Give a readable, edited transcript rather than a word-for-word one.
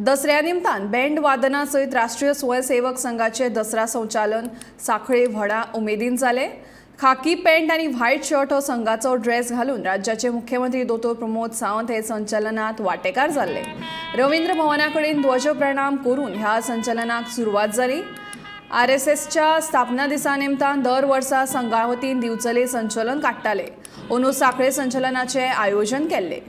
दसऱ्या निमतान बँड वादना सयत राष्ट्रीय स्वयंसेवक संघाचे दसरा संचालन सांखळे व्हडा उमेदीन जाले. खाकी पॅन्ट आनी व्हायट शर्ट हो संघाचो ड्रेस घालून राज्याचे मुख्यमंत्री दोतोर प्रमोद सावंत हे संचलनात वांटेकार जाल्ले. रवींद्र भवना कडेन ध्वज प्रणाम करून ह्या संचलनाक सुरवात जाली. आरएसएसच्या स्थापना दिसा निमतान दर वर्सा संघा वतीन दिवचले संचलन काडटाले. अंदू सांखळे संचलनाचे आयोजन केल्ले.